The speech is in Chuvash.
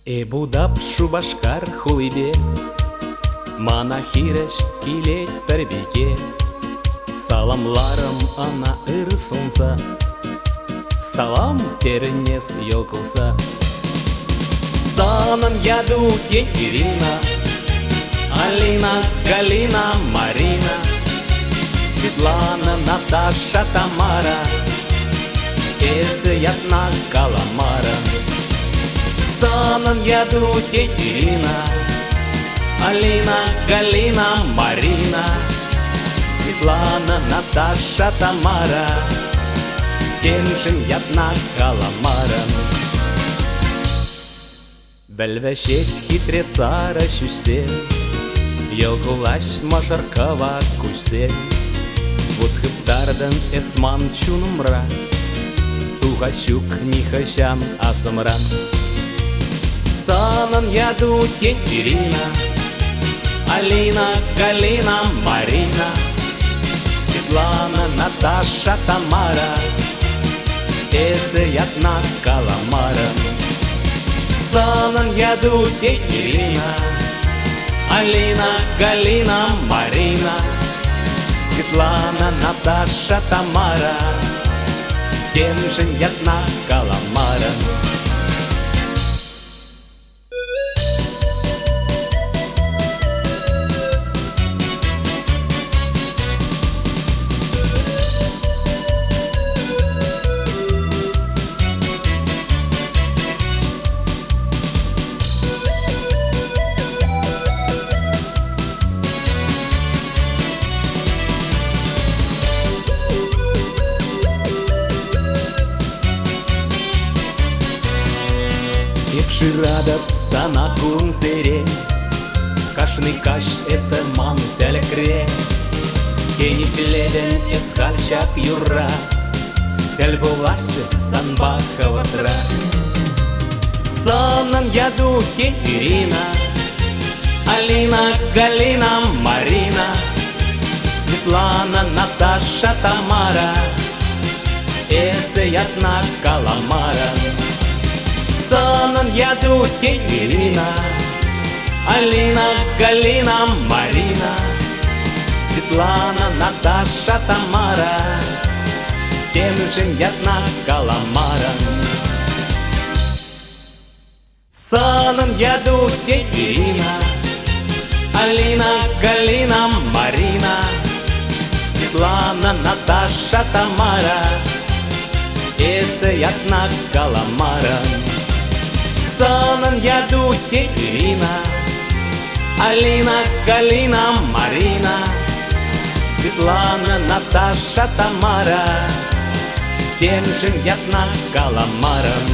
Эп утап Шупашкар хулипе, Мана хирӗҫ килет пӗр пике. Саламларӑм ӑна ыр сунса, Салам терӗн эс йӑл кулса. Санӑн яту тет Ирина, Алина, Галина, Марина, Светлана, Наташа, Тамара. Эсӗ ятна каламарӑн. Санӑн яту тет Ирина, Алина, Галина, Марина, Светлана, Наташа, Тамара. Темшӗн ятна каламарӑн. Вӗл-вӗҫет хитре сарӑ ҫӳҫсем, Йӑл кулаҫ мӑшӑр кӑвак куҫсем. Вут хыптартӑн эс ман чунӑмра, Тухас ҫук нихӑҫан асӑмран. Санӑн яту тет Ирина, Алина, Галина, Марина, Светлана, Наташа, Тамара. Эсӗ ятна каламарӑн. Санӑн яту тет Ирина, Алина, Галина, Марина, Светлана, Наташа, Тамара. Темшӗн ятна каламарӑн. Эп шыратӑп сана кунсерен, Кашни каҫ эсӗ ман тӗлӗкре. Тен, итлетӗн эс халь ҫак юрра, Тӗл пуласчӗ санпа хӑвӑртра. Санӑн яту тет Ирина, Алина, Галина, Марина, Светлана, Наташа, Тамара. Эсӗ ятна каламарӑн. Санӑн яту тет Ирина, Алина, Галина, Марина, Светлана, Наташа, Тамара. Темшӗн ятна каламарӑн. Санӑн яту тет Ирина, Алина, Галина, Марина, Светлана, Наташа, Тамара. Эсӗ ятна каламарӑн. Санӑн яту тет Ирина, Алина, Галина, Марина, Светлана, Наташа, Тамара. Темшӗн ятна каламарӑн.